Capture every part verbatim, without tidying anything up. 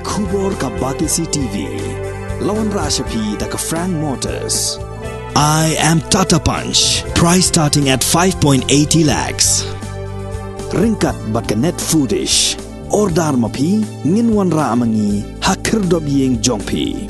Khubor ka Batesi T V. La wanrah sha phi da ka Frank Motors. I am Tata Punch. Price starting at five point eighty lakhs. Ryngkat bad ka Net Foodish. Order ma phi, ngin wanrah ma ngi ha khyrdop ïing jong phi.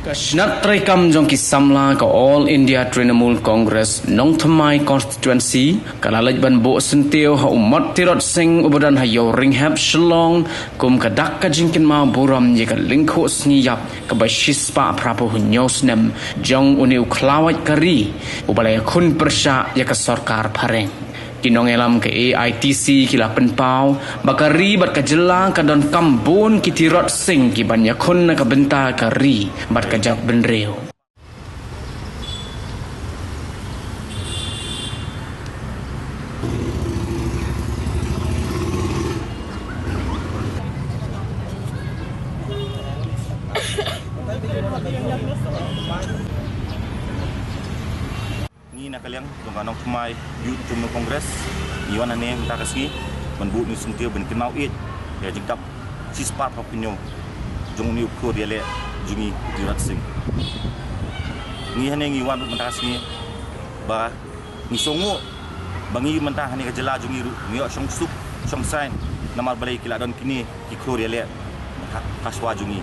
Ka shnat treikam jong ki samla ka All India Trinamool Congress Nongthymmai Constituency ka la leit ban buh syntiew ha u Mot Tirot Sing uba don ha Ïew Rynghep, Shillong, kum ka dak ka jingkynmaw burom ïa ka lyngkhuh sngi ïap kaba shispah phraphew hynñiew snem jong une u khlawait ka ri uba la ïakhun pyrshah ïa ka sorkar phareng. Ki nongïalam ka A I T C ki la pynpaw ba ka ri bad ka jylla ka donkam bun ki tirot sing ki ban ïakhun na ka bynta ka ri bad ka jaitbynriew. Ngi na ka liang jong ka Nongthymmai Youth Trinamool Congress ngi wan hangne mynta ka sngi ban buh ïa u syntiew ban kynmaw ïeit ïa ka jingdap shispah phraphew hynñiew jong une u khlur ïaleh jong ngi u Tirot Sing. Ngi hangne ngi wan mynta ka sngi ba ngi sngewnguh ba ngi mynta hangne ka jylla jong ngi ruh ngi ïoh shongsuk shongsaiñ namar balei ki la don kine ki khlur ïaleh ha, ha shuwa jong ngi.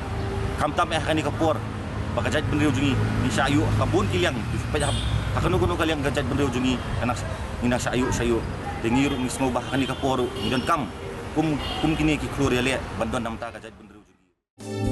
Khamtam eh ha kane ka por ba ka jaitbynriew jong ngi ngi shah ïuh ha bun ki liang, peit ha, ha kano kano ka liang ka jaitbynriew jong ngi ka nang, ngi nang shah ïuh shah ïuh. Te ngi ruh ngi sngew ba ha kane ka por ruh ngi donkam kum, kum kine ki khlur ïaleh ban don na ka bynta ka jaitbynriew jong ngi.